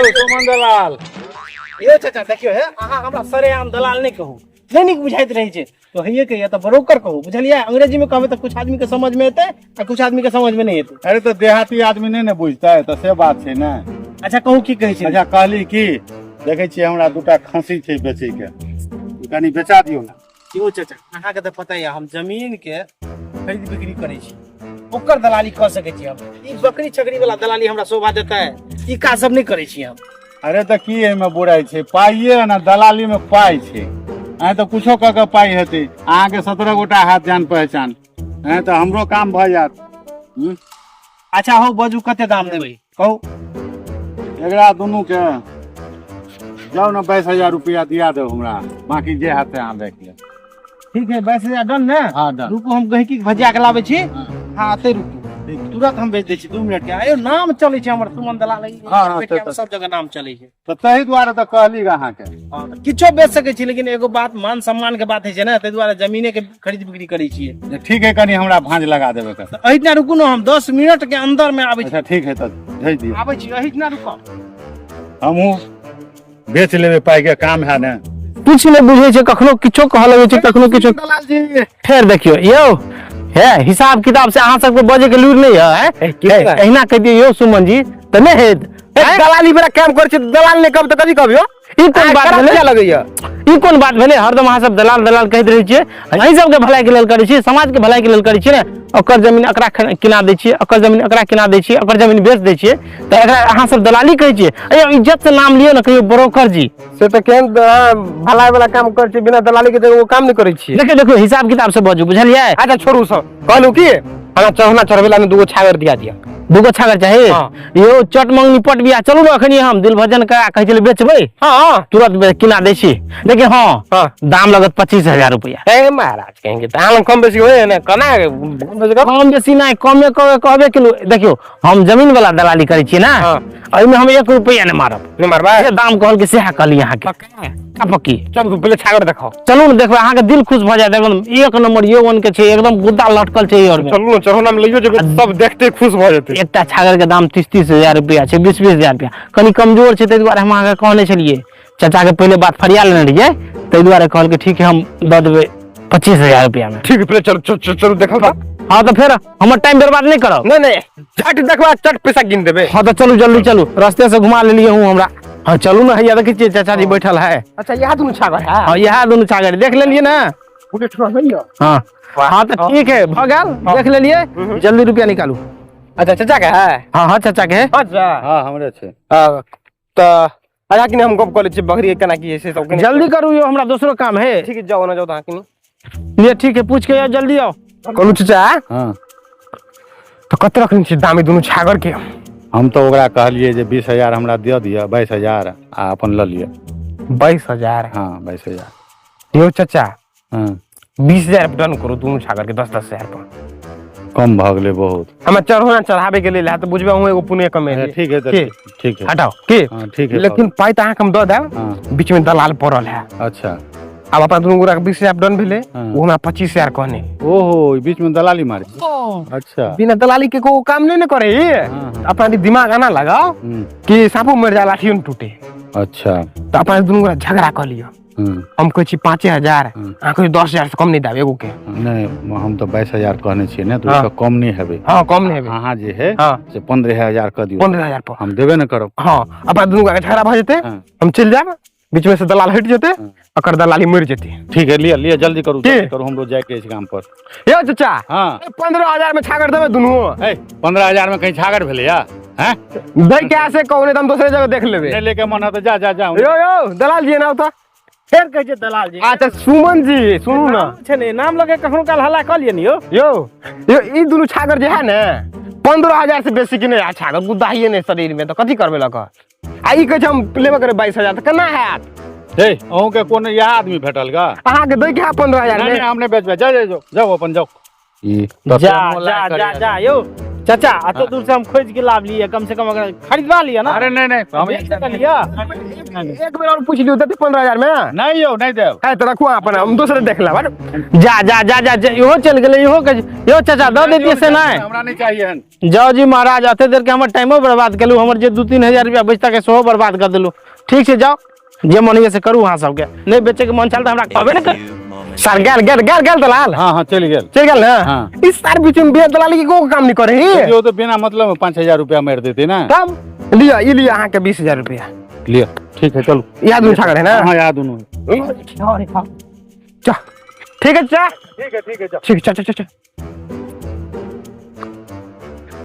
सुमन दलाल। यौ चाचा देखियौ हे, अहाँ हमरा सरेआम दलाल नहि कहू, नहि नीक बुझाइत रहै छै। तो हइये के तऽ ब्रोकर कहू, बुझलियै? अंग्रेजी में कहबै तऽ कुछ आदमी के समझ में एतै आ कुछ आदमी के समझ में नहि एतै। अरे तऽ देहाती आदमी नहि ने बुझतै, तऽ से बात छै ने। अच्छा कहू, की कहै छै? अच्छा कहली की, देखै छियै हमरा दूटा खस्सी छै बेचै के, कनी बेचा दियौ ने। यौ चाचा, अहाँके तऽ पता यऽ हम जमीन के खरीद बिक्री करै छी, ओकर दलाली कऽ सकै छी हम। ई बकरी छकरी वाला दलाली हमरा शोभा देतै? ई काज सब नहि करै छी हम। अरे तऽ की एहिमे बुराइ छै? पाइए ने दलाली में पाइ छै। आइ तऽ कुछो कऽ के पाइ हेतै। अहाँके 17 गोटा हाथ जान पहचान आइ तऽ हमरो काम भऽ जायत। अच्छा हौ, बजू, कते दाम देबै कहू? एकरा दुनू के जाउ ने 22,000 रुपया दिया देब हमरा, बाकी जे हेतै अहाँ देख लेब। ठीक है, 22,000 डन ने? हाँ, डन। रुकू, हम गहिकी के भजिया के लाबै छी। हाँ, एतै रुकू, तुरंत हम बेच दै छी 2 मिनट के। आयो नाम चलै छै हमर सुमन दलाल। हाँ, हाँ, बेटिया में सब जगह नाम चलै छै। तऽ ताहि दुआरे तऽ कहली गे अहाँके। हाँ, तऽ किछो बेच सकै छी, लेकिन एगो बात मान सम्मान के बात होइ छै ने, ताहि दुआरे जमीने के खरीद बिक्री करै छियै। जे ठीक है, कनी हमरा भाँज लगा देबै तऽ। तऽ एहिठिना रुकू ने, हम 10 मिनट के अंदर में आबै छी। अच्छा ठीक है, तऽ भेज दियौ। आबै छी, एहिठिना रुकब। हमहूँ बेच लेबै, पाइ के काम है ने। किछु नहि बुझै छै, कखनो किछो कहऽ लगै छै, कखनो किछो। दलाल जी फेर देखियौ यौ, हे हिसाब किताब से अहाँ सबके बजे के लूरि नहि है? की हे, बात? एहिना कहि दियौ यौ सुमन जी तऽ नहि हेत? ए, दलाली बड़ा काम करै छै, दलाल नहि कहब तऽ कथी कहब यौ? ई कोन बात भेलै? लगैया ई कोन बात भेलै? हरदम अहाँ सब दलाल दलाल कहैत रहै छियै। अहीं सबके भलाई के लेल करै छियै, समाज के भलाई के लेल करै छियै ने। ओकर जमीन एकरा किना दै छियै, ओकर जमीन एकरा किना दै छियै, ओकर जमीन बेच दै छियै, तऽ एकरा अहाँ सब दलाली कहै छियै? अरे इज्जत से नाम लियौ ने, कहियौ ब्रोकर जी। से तऽ केहन भलाई वाला काम करै छियै, बिना दलाली के तऽ ओ काम नहि करै छियै। देखियौ देखियौ, हिसाब किताब से बजू, बुझलियै? अच्छा छोड़ू सब, कहलू की हमरा चढ़ना चढ़बै ला दूगो छागर दिया दिया। दूगो छागर चाही? हाँ। यौ चट मंगनी पट बिया, चलू ने अखनी हम दिल भजन करा कहै छलै बेचबै। हाँ। तुरंत किना दै छी, लेकिन हाँ, हाँ। दाम लगत 25,000 रुपया। ए महाराज, कहेंगे तऽ अहाँ कम बेसी होए ने? केना कम बेसी कम? कम बेसी नहि, कमे कहबे केलहुँ। देखियौ, हम जमीन वाला दलाली करै छियै ने। हाँ। एहिमे हम 1 रुपया नहि मारब। नहि मारबै? जे दाम कहलकै सएह कहली अहाँके। पक्का? पक्की। चलू, पहिले छागर देखाओ। चलू ने देखबै, अहाँके दिल खुश भऽ जायत। एकदम एक नंबर ये वन के छै, एकदम गुद्दा लटकल छै और में। चलू ने, चढ़ौना में लइयो जेबै, सब देखते खुश भऽ जेतै। एकटा छागर के दाम 30-30 हजार रुपया छै, 20-20 हजार रुपया। कनी कमजोर छै, ताहि दुआरे हम अहाँके कहने छलियै। चाचा के पहिले बात फरिया लेने रहियै, ताहि दुआरे कहलकै ठीक है, हम दऽ देबै 25,000 रुपया में। ठीक है, पहिले चलू चलू चलू, चलू देखल बा। हाँ तऽ फेर हमर टाइम बर्बाद नहि करब। नहीं नहीं, झट देखबा चट पैसा गिन देबे। हाँ तऽ चलू, जल्दी चलू, रस्ते से घुमा लेलियै हूँ हमरा। हाँ चलू ने, हैया देखै छियै चाचा जी बैठल है। अच्छा इएह दुनू छागर है? हाँ, इएह दुनू छागर देख लेलियै ने। बुलेट थोड़ा नहीं है। हाँ हाँ, तऽ ठीक है, भऽ गेल, देख लेलियै, जल्दी रुपया निकालू। अच्छा चाचा के है? हाँ हाँ, चाचा के है। अच्छा। हाँ, हमरे छै। तऽ अच्छा कि हम गप कऽ लै छियै बकरी के केना की है से सब कनी। जल्दी करू यौ, हमरा दोसरो काम है। ठीक है, जाओ ना, जाओ तऽ अहाँ ये ठीक है, पूछ के आओ, जल्दी आओ। कहलू चाचा। हाँ। तऽ कते रखने छियै दाम ई दुनू छागर के? हम तऽ ओकरा कहलियै जे 20,000 हमरा दऽ दिअ, 22,000 आ अपन लऽ लिअ। 22,000? हाँ, 22,000। यौ चाचा। हाँ। 20,000 डन करू दुनू छागर के, 10-10 हजार पर। कम भऽ गेलै बहुत। हमरा चढ़ौना चढ़ाबै के लेल है तऽ बुझबै अहूँ एगो पुण्य कमेलियै। ठीक है तऽ। की? ठीक है। हटाओ की? हाँ ठीक है। लेकिन पाइ तऽ अहाँके हम दऽ देब। हाँ। बीच में दलाल पड़ल है। अच्छा। आब अपना दुनू गोरा के 20,000 डन भेलै। हाँ। ओ हमरा 25,000 कहने। ओहो, ई बीच में दलाली मारे? अच्छा। बिना दलाली के को काम नहीं ने करे। हाँ, हाँ। अपना दिमाग आना लगाओ कि साँपो मर जा लाठियो न टूटे। अच्छा। तऽ अपना दुनू गोरा झगड़ा कऽ लिअ। हम कहै छी 5,000, अहाँ कहै 10,000 से कम नहि देब एगो के। नहि, हम तऽ 22,000 कहने छियै ने, तऽ हाँ। ओहिसँ कम नहि हेबै। हाँ, कम नहि हेबै। अहाँ जे है हाँ। से 15,000 कऽ दियौ। 15,000 पर हम देबे ने करब। हाँ, अपना दुनू गोरा के झगड़ा भऽ जेतै। हाँ। हम चलि जायब, बीच में से दलाल हटि जेतै, हाँ। ओकर दलाली मरि जेतै। ठीक है, लिअ लिअ, जल्दी करू। की? जल्दी करू, हमरो जाइके अछि गाम पर। यौ चाचा। हाँ। 15,000 में छागर देबै दुनू? ए, 15,000 में कहीं छागर भेलै या हैं? दै के से कहू, नहि तऽ हम दोसरे जगह देख लेबै। नहि लेके मन है तऽ जा जा जा। यौ यौ दलाल जी, एना तऽ फेर कहै छै दलाल जी। अच्छा सुमन जी, सुनू ने। नाम छै ने, नाम लगे कखनो काल हल्ला कऽ लिअ ने यौ। यौ यौ, ई दुनू छागर जे है ने, 15,000 से बेसी के नहि है छागर, गुद्दाहिए नहि शरीर में, तऽ कथी करबै लऽ कऽ? आ ई कहै छै हम लेबे करै 22,000, तऽ केना हैत? हे, अहूँके कोनो इएह आदमी भेटल गा? अहाँके दै के है 15,000 नहि में? नहि, हम नहि बेचबै। जा जा, जाउ जाउ, अपन जाउ। ई जा जा जा जा यौ। चाचा एते दूर से हम खोज के लाभ लिए, कम से कम अगर खरीदवा लिया ना। अरे नहीं नहीं, हम बेच तऽ लिअ। एक बेर और पूछ लियौ, देते 15,000 में? नहीं यौ, नहीं देब। है तऽ रखू अपन, हम दोसरे देख लेब। जा जा जा जा जा, इहो चलि गेलै, इहो के यौ चाचा दऽ दैतियै से नहि? हमरा नहीं चाहिए हन। जाओ जी महाराज, एते देर के हमर टाइमो बर्बाद केलहुँ, हमर जे 2-3 हजार रुपया बचता के सेहो बर्बाद कऽ देलहुँ। ठीक छै, जाओ, जे मन होइए से करू। अहाँ सबके नहि बेचैके मन छल तऽ हमरा कहबे ने कर। सर गेल गेल गेल गेल दलाल। हाँ, चलि गेल। चलि गेल ने? हाँ। इस सार बीच में बिना दलाली के को काम नहीं करे ही। यो तो बिना मतलब में 5,000 रुपया मारि देते ना। तब लिअ, ई लिअ अहाँके 20,000 रुपया। लिअ, ठीक है, चलू। इएह दुनू छागर है ना? हाँ, यहाँ दुनू है। चा, ठीक है चा। ठीक है, ठीक है, ठीक है, चा चा चा चा।